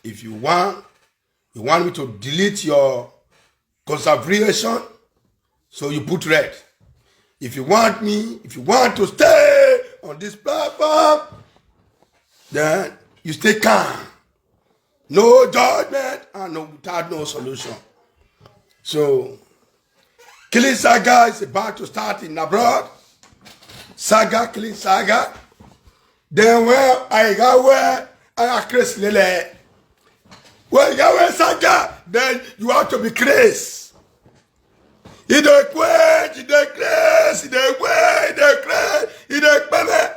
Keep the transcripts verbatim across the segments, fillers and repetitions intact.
If you want, you want me to delete your conservation, so you put red. If you want me, if you want to stay on this platform, then you stay calm. No judgment and no, without no solution. So, killing saga is about to start in abroad. Saga, killing saga. Then when I got where I actress lele. When you got where saga, then you have to be crazy. He dey quench, he dey craze, he dey wear, he dey craze, he dey pele.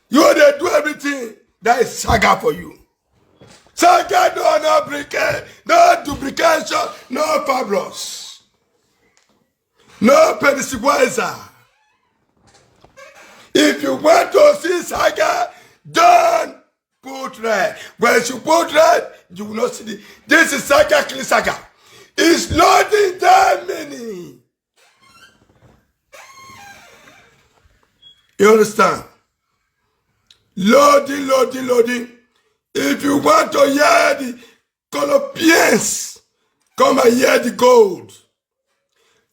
You dey do everything. That is saga for you. Saga no, no brica-, no duplication, no fabulous, no penicillizer. If you want to see saga, don't put red. When you put red, you will not see the, this is saga, clean saga. It's loading ten minutes. You understand? Loading, loading, loading. If you want to hear the Colombians, come and hear the gold.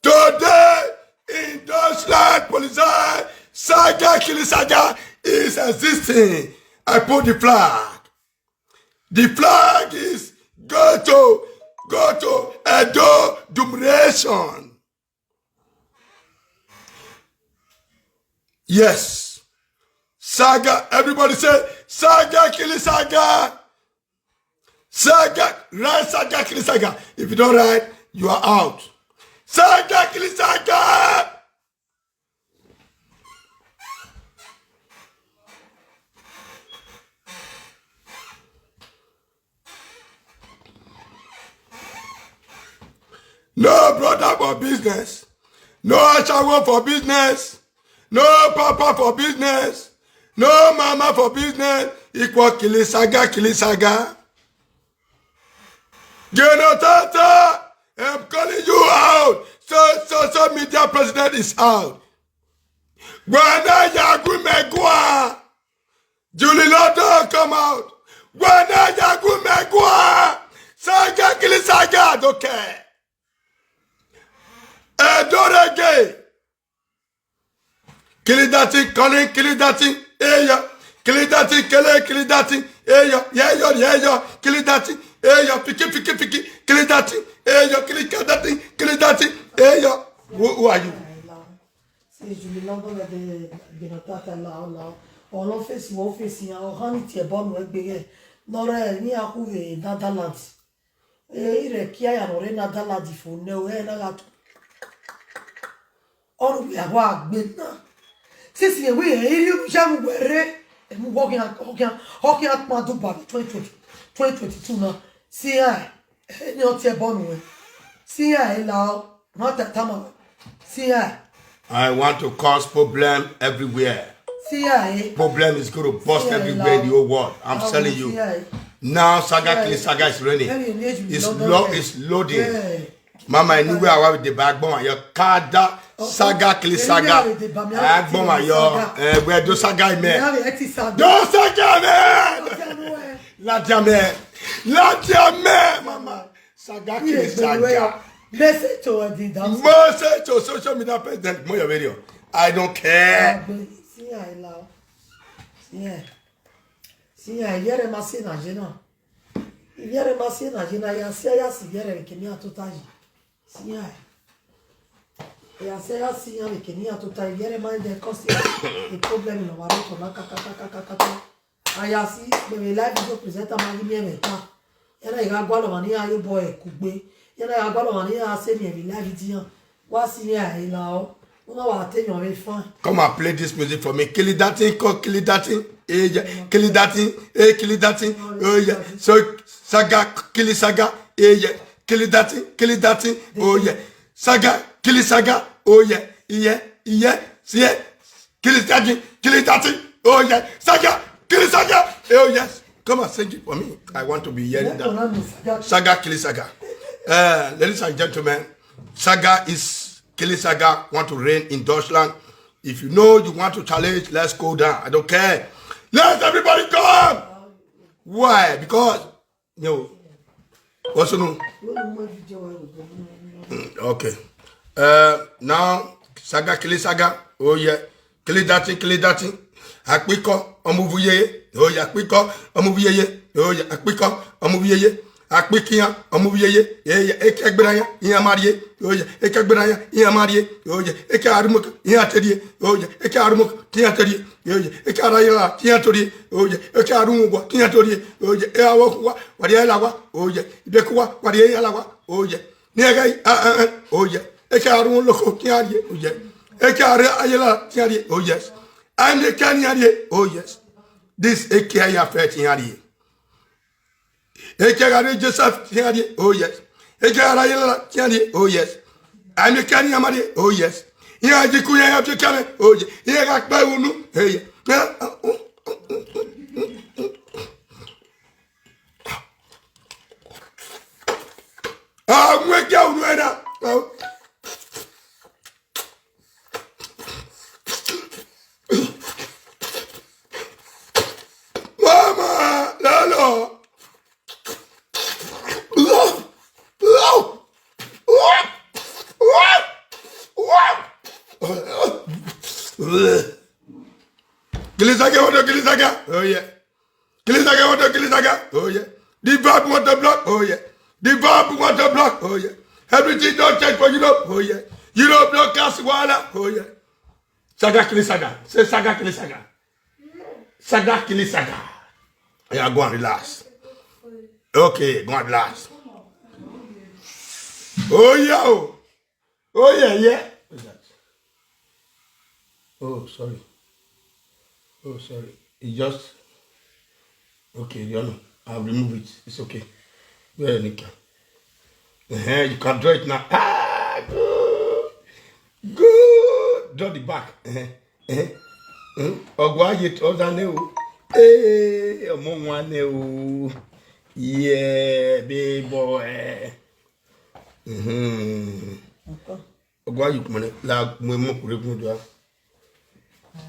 Today, in Deutschland, police saga, killing saga is existing. I put the flag. The flag is go to, go to Edo Dumration. Yes. Saga, everybody say, saga, killing saga. Saga, write saga, killing saga. If you don't write, you are out. Saga, killing saga. No brother for business. No ashawo for business. No papa for business. No mama for business. Equal killing saga, killing saga. Genotata, I'm calling you out. So, social media president is out. Gwanda Yagu Megua. Julie London come out. Gwanda Yagu Megua. Saga, killing saga, I don't care. Edorege. Killing that thing, calling, killing that thing, hey, yeah. Killing that thing, killing, killing that thing, hey, yeah, yeah, yeah, yeah, yeah. Killing that thing, hey, yeah, fiki, fiki, fiki, killing that thing, hey, yeah, killing that thing, killing that thing, hey, yeah. Who, who are you? Say Julie London, the Genotata, lao, lao. All of us, all of us, yeah, all honey, tea, bomb, like, big, eh. Nore, ni aku, eh, Netherlands. Eh, ire kia ya nore Netherlands for no, eh, na gatu. All we are wa gbe na. Sisi, eh, we, eh, you jam were. Eh, mu walking out, walking out, walking out, ma do ba twenty twenty, twenty twenty-two na. See, eh, eh, ni o tie bonu, eh. See, eh, lao. Not that time. See, eh. I want to cause problem everywhere. See, eh. Problem is going to burst everywhere in the whole world. I'm telling you. Now, saga, killing saga is running. It's lo-, it's loading. Mama, anywhere I want the bag, bomb, your kada, saga, killing saga. I bomb, your, eh, where do saga, man? Do saga, man! Ladia, man! Ladia, man, mama! Saga, killing saga. Message to the dance. Message to social media president, Moyo Radio. I don't care. See, I love. See, I. See, I hear him say na jena. Yere ma si na jina ya si ya si yere ke ni atuta yi. Si ya. Ya si ya si ya ke ni atuta yi. Yere ma de ko si the problem no wari to na ka ka ka ka ka ka. Aya si be me live video presenter ma ni me ta. Yere ga gwa lo ma ni ayo boy kugbe. Yere ga gwa lo ma ni a se me live video. Wá sí ní àyè la ọ́. Wọ́n máa wà téèyàn rẹ fún. Come and play this music for me. Kill that thing, call kill that thing. Eh, yeah. Kill that thing, eh, kill that thing. Oh, yeah. So, saga, kill saga. Eh, yeah. Kill that thing, kill that thing. Oh, yeah. Saga, kill saga. Oh, yeah. Yeah, yeah, yeah. Kill that thing, kill that thing. Oh, yeah. Saga, kill saga. Oh, yes. Come and sing it for me. I want to be hearing that. Saga, kill saga. Uh, ladies and gentlemen, saga is Killing Saga want to reign in Deutschland. If you know you want to challenge, let's go down. I don't care. Let everybody come. Why? Because Yo. What's new? Okay. Uh, now, saga, kill saga. Oh, yeah. Kill that thing, kill that thing. Akpiko, omuvuye. Oh, yeah. Akpiko, omuvuye. Oh, yeah. Akpiko, omuvuye. Akpikiya, omuvuye. Yeah, yeah. Eke gbera ya, iya marie. Oh, yeah. Eke gbera ya, iya marie. Oh, yeah. Eke arumuka, iya terie. Oh, yeah. Eke arumuka, iya terie. Oh, yeah. Eke arayela, iya torie. Oh, yeah. Eke arungwa, iya torie. Oh, yeah. E awokwa, wariela wa. Oh, yeah. Ibekwa, wariela wa. Oh, yeah. Ni ega, ah, ah, ah. Oh, yeah. Eke arun loko, iya rie. Oh, yeah. Eke ara ayela, iya rie. Oh, yes. I'm the Kenyan rie. Oh, yes. This eke ya fet, iya rie. Eke gari Joseph, iya rie. Oh, yes. Eke ara ayela, iya rie. Oh, yes. I'm the Kenyan marie. Oh, yes. Iya jiku ya ya kame. Oh, yeah. Iya gakpa unu. Hey, yeah. Ah, mweke unu ena. Ah. Mama, lalo. Kill saga, what kill saga? Oh, yeah. Kill saga, what kill saga? Oh, yeah. The verb want to block. Oh, yeah. The verb want to block. Oh, yeah. Everything don't change for Europe. Oh, yeah. Europe don't cast water. Oh, yeah. Saga, kill saga. Say saga, kill saga. Saga, kill saga. Yeah, go and relax. Okay, go and relax. Oh, yeah. Oh. Oh, yeah, yeah. What's that? Oh, sorry. Oh, sorry. It just, okay, you know, I'll remove it. It's okay. Where the nika? Uh-huh, you can draw it now. Ah, good. Good. Draw the back. Uh-huh. Uh-huh. Hmm? Ogwa ye to da ne o. Eh, omo wa ne o. Yeah, big boy. Mhm. Ogwa yuk mane la mwe mo kure kun do.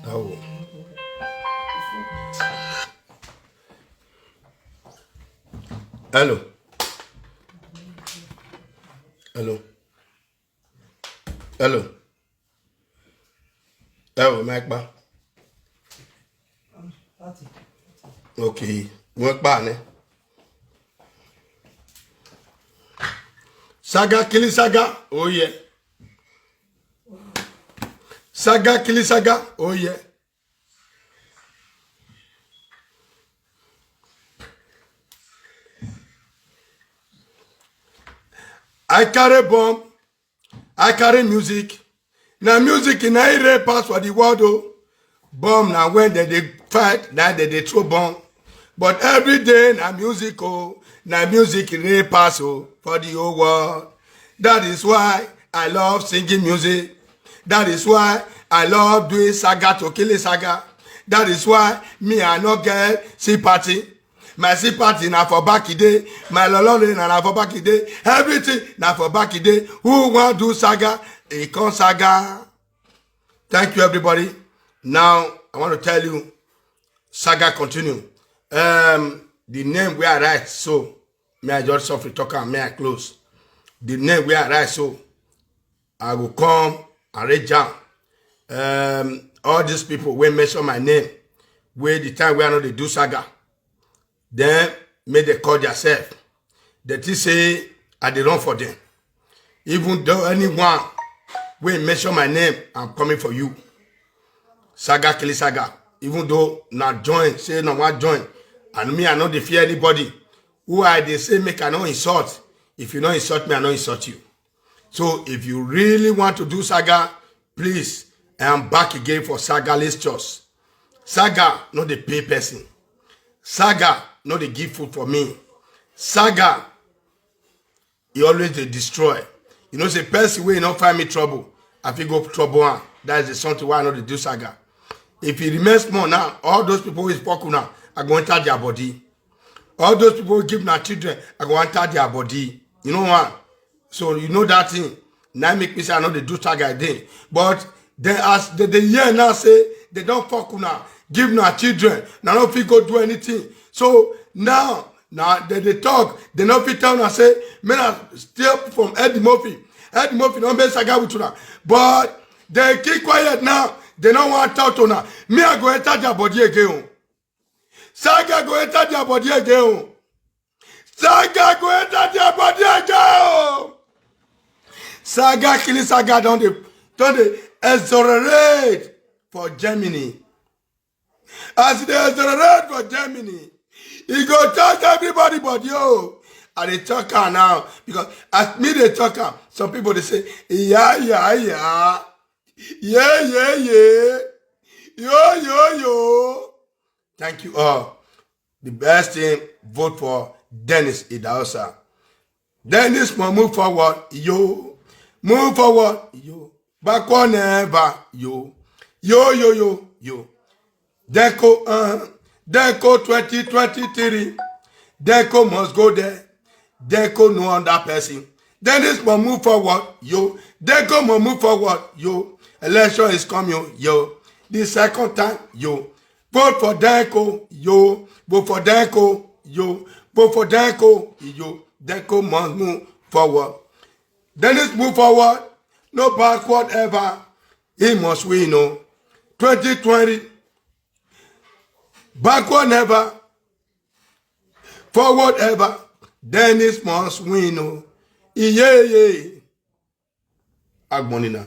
Awo. Hello. Hello. Hello. Hello, Mike Ba. Okay. Mike Ba ne. Saga, kill saga. Oh, yeah. Saga, kill saga. Oh, yeah. I carry bomb. I carry music. Na music na e rape pass for the world o. Bomb na when dem dey fight, na dem dey throw bomb. But every day na music o, na music rape pass o for the whole world. That is why I love singing music. That is why I love doing saga to kill a saga. That is why me I no get sympathy. My sympathy na for back day. My lolole na, na for back day. Everything na for back day. Who wan do saga? E come saga. Thank you, everybody. Now, I want to tell you, saga continue. Um, the name wey I write so, may I just softly talk am, may I close. The name wey I write so, I go come arrange am. Um, all these people wey mention my name, wey the time wey I no dey do saga, then make dem call theirself. Dem think say I dey run for them. Even though anyone wey mention my name, I'm coming for you. Saga, kill saga. Even though na join, say na one join, and me I no dey fear anybody. Who I dey say make I no insult? If you no insult me, I no insult you. So if you really want to do saga, please, I am back again for saga lectures. Saga no dey pay person. Saga no dey give food for me. Saga, e always dey destroy. You know say person wey no find me trouble, I fit go trouble am. That is the something why I no dey do saga. If e remain small now, all those people wey fuck una, I go enter their body. All those people wey give na children, I go enter their body. You know why? So you know that thing. Now make me say I no dey do saga again. But then as they dey hear now say they don fuck una, give na children, na no fit go do anything. So now Now they dey talk, they no fit tell una say, men are still from Eddie Murphy. Eddie Murphy don make saga with una. But they keep quiet now. They no wan talk to una. Me, I go enter their body again o. Saga go enter their body again o. Saga go enter their body again o. Saga, killing saga don dey, don dey exonerate for Germany. As e dey exonerate for Germany, e go touch everybody body o. I dey talk am now because as me dey talk am, some people dey say, "Yeah, yeah, yeah, yeah, yeah, yeah, yo, yo, yo." Thank you all. The best thing, vote for Dennis Idahosa. Dennis must move forward, yo. Move forward, yo. Backward never, yo. Yo, yo, yo, yo. Deco, uh, Deco twenty twenty-three. Deco must go there. Deco no other person. Dennis must move forward, yo. Deco must move forward, yo. Election is coming, yo. The second time, yo. Vote for Deco, yo. Vote for Deco, yo. Vote for Deco, yo. Deco must move forward. Dennis move forward. No backward ever. He must win, no. twenty twenty. Backward never. Forward ever. Dennis must win, no. Iye, iye. Agbonina.